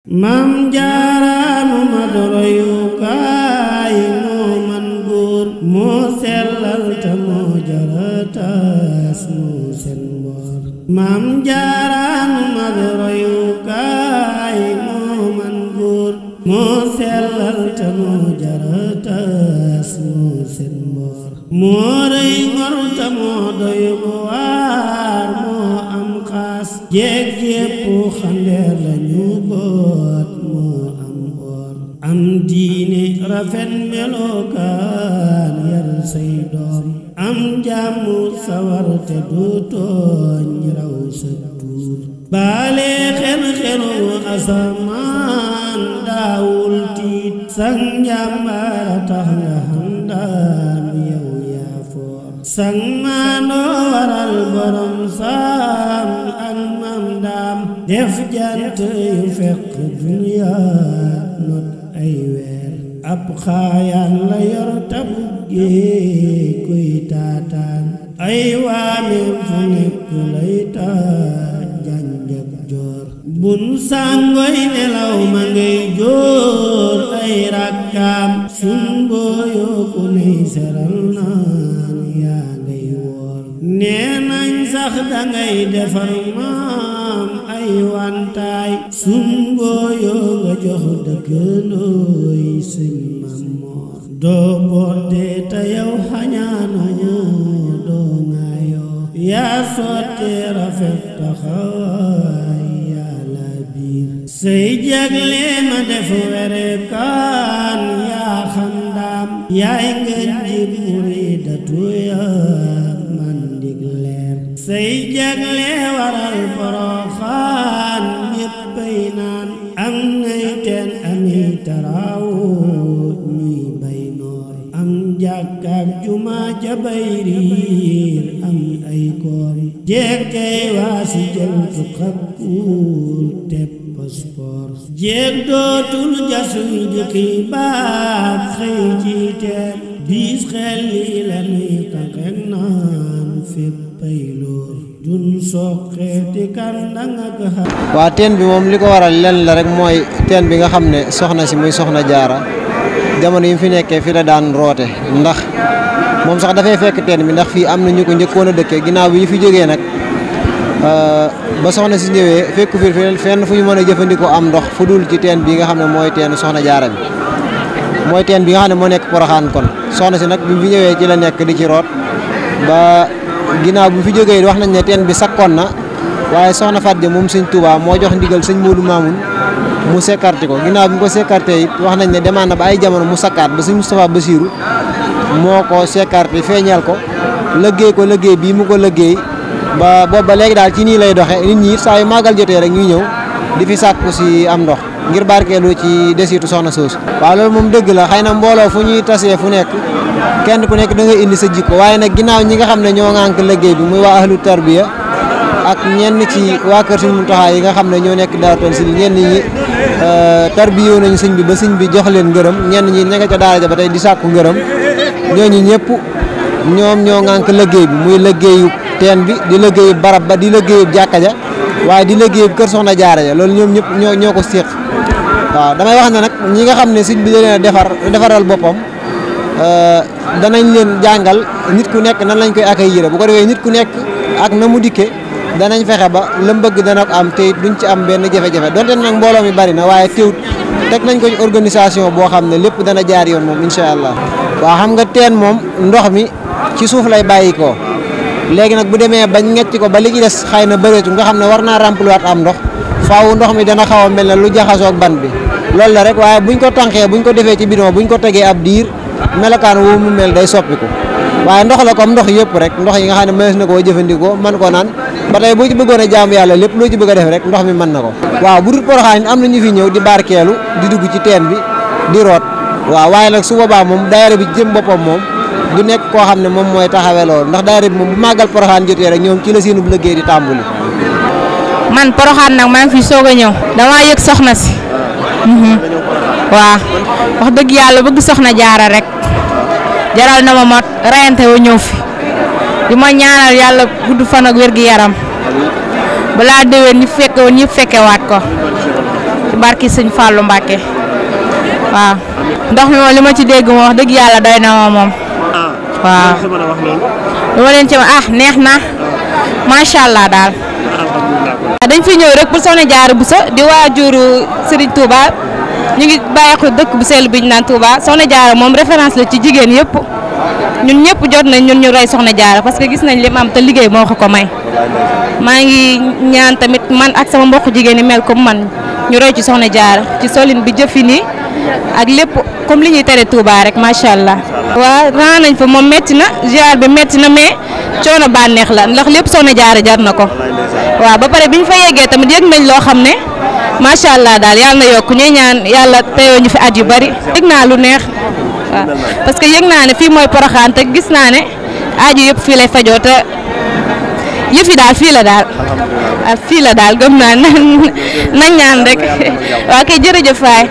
Maam Jaara nu mat royukaay moo man góor moo sellal te moo jara taas moo seen mboor Maam Jaara nu mat royukaay moo man góor moo sellal te moo jara taas moo seen mboor moo rëy ngor te moo doy waar moo am xaas jeeg jépp xandeer lañu boot moo am oor am diine rafet melokaan yar say doom am jàmm sawar te du tooñ raw sa tuur baale xen-xenu asamaan daawul tiit sang njàmbaara tax nga xandaan yow yaa foor sang maandoo waral borom saam ak mam daam def jant yu fekk duniyaa not ay weer ab xaayaan la yor tabu géej kuy taataan ay waameem fu nekk lay taaj janjab joor bun sàngoy nelaw ma ngay jóor ay rakkaam sun booyoo ku ney seral naan yaa ngay woor nee nañ sax dangay defar maam ay wantaay sun booyoo nga jox dëkkandooy sëñ mam moor doo bodde te yow xañaanoo doo ŋaayoo yaa sotte rafet taxawaay yaa la biir say jagle ma def were kaan yaa xandaam yaay ngeen jib muridatu yaa man dig leer say jagle waral Poroxaan ñéppay naan am ngay teen ami tarawut ñuy bay noor am jàkkaak juma jabay riir am ay koor jekkay waasi jëltu xabkuul tepp sport jeeg dootul jasuy jukki baat xëy ci teen biis xel li la nuy kanqen naan fépp ay loor dun soqeeti kandang ak waa teen bi moom li ko waral lenn la rek mooy teen bi nga xam ne soxna si muy soxna jaara jamono yi mu fi nekkee fi la daan roote ndax moom sax dafay fekk teen bi ndax fii am na ñu ko njëkkoon a dëkkee ginnaaw bi ñu fi jógee nag ba soxna si ñëwee fekk fi fenn fu ñu mën a jëfandikoo am ndox fu dul ci teen bi nga xam ne mooy teen soxna jaara bi mooy teen bi nga xam ne moo nekk Poroxaan kon soxna si nag bi mu fi ñëwee ci la nekk di ci root ba ginnaaw bi mu fi jógee wax nañ ne teen bi sakkoon na waaye soxna Faat Ja moom sëñ Touba moo jox ndigal sëñ Modou Mamoun mu sekkarti ko ginnaaw bi mu ko sekkartee it wax nañ ne demaan na ba ay jamono mu sakkaat ba sëñ Moustapha Bassirou moo ko sekkarti feeñal ko liggéey bii mu ko liggéey ba boobu ba léegi daal ci nii lay doxe nit ñi saa yu màggal jotee rek ñuy ñëw di fi sàkku si am ndox ngir barkeelu ci desitu soxna soosu waaw loolu moom dëgg la xëy na mbooloo fu ñuy tasee fu nekk kenn ku nekk da ngay indi sa jikko waaye nag ginnaaw ñi nga xam ne ñoo ŋànk liggéey bi muy waa ahlu tarbiya ak ñenn ci waa kër Sëñ Muntaxa yi nga xam ne ñoo nekk Daaru Tanzil ñenn ñi tarbiyoo nañu sëñ bi ba sëñ bi jox leen ngërëm ñenn ñi ña nga ca daara ja ba tey di sàkku ngërëm ñooñu ñëpp ñoom ñoo ŋànk liggéey bi muy liggéeyu teen bi di liggéeyu barab ba di liggéeyu jàkka ja waaye di liggéeyu kër soxna jaara ja loolu ñoom ñëpp ñoo ko séq waaw damay wax ne nag ñi nga xam ne sëñ bi da leen defaral boppam danañ leen jàngal nit ku nekk nan lañ koy accueillir bu ko defee nit ku nekk ak na mu dikke danañ fexe ba la mu bëgg dana ko am te duñ ci am benn jafe-jafe donte nag mbooloo mi bari na waaye teewut teg nañ ko ci organisation boo xam ne lépp dana jaar yoon moom incha allah. waaw xam nga teen moom ndox mi ci suuf lay bàyyi ko léegi nag bu demee bañ ngecc ko ba li ci des xëy na bëreetu nga xam ne war naa remplir waat am ndox faaw ndox mi dana xaw a mel ne lu jaxasoo ak ban bi loolu la rek waaye buñ ko tànqee buñ ko defee ci bidon buñ ko tegee ab diir melokaan woo mu mel day soppiku waaye ndox la comme ndox yëpp rek ndox yi nga xam ne mënees na koo jëfandikoo mën koo naan ba tey boo ci bëggoon a jaamu yàlla lépp loo ci bëgg a def rek ndox mi mën na ko waaw bu dul Poroxaan am na ñu fi ñëw di barkeelu di dugg ci teen bi di root waaw waaye nag su boobaa moom daayira bi jëm boppam moom du nekk koo xam ne moom mooy taxawee loolu ndax daayira bi moom bu màggal Poroxaan jotee rek ñoom ci la seenub liggéey di tàmbali. man Poroxaan nag maa ngi fi soog a ñëw damaa yëg soxna si waaw wax dëgg yàlla bëgg soxna jaara rek jaral na ma rayante wu ñëw fi di ma ñaanal yàlla gudd fan ak wér gi yaram balaa déwén ñu fekke woon ñëpp fekkewaat ko barki sëñ Fallou Mbacke waaw ndox mi moom li ma ci dégg moom wax dëgg yàlla doy na moom waaw lu ma leen ci neex na macha allah daal. dañ fi ñëw rek pour Soxna Diarra Bousso di waajuru Serigne Touba ñu ngi bàyyi ko dëkk bu sell bi ñu naan Touba Soxna Diarra moom référence la ci jigéen yëpp ñun ñëpp jot nañ ñun ñu roy Soxna Diarra parce que gis nañ li mu am te liggéey moo ko may. maa ngi ñaan tamit man ak sama mbokk jigéen yi mel comme man ñu roy ci Soxna Diarra ci solin bi jëfi nii ak lépp comme li ñuy tere Touba rek macha allah. waaw raa nañ fa moom métti na ziar bi métti na mais coono bànneex la ndax lépp Soxna Diarra jar na ko. waaw ba pare bi ñu fa yeggee tamit yëg nañ loo xam ne macha allah daal yàlla na yokk ñuy ñaan yàlla teyoo ñu fi at yu bari. yëg naa lu neex waaw parce que yëg naa ne fii mooy Porokhane te gis naa ne aaju yëpp fii lay fajoo te yëf yi daal fii la daal. fii la daal gëm naa nañ ñaan rek waaw kay jërëjëf waay.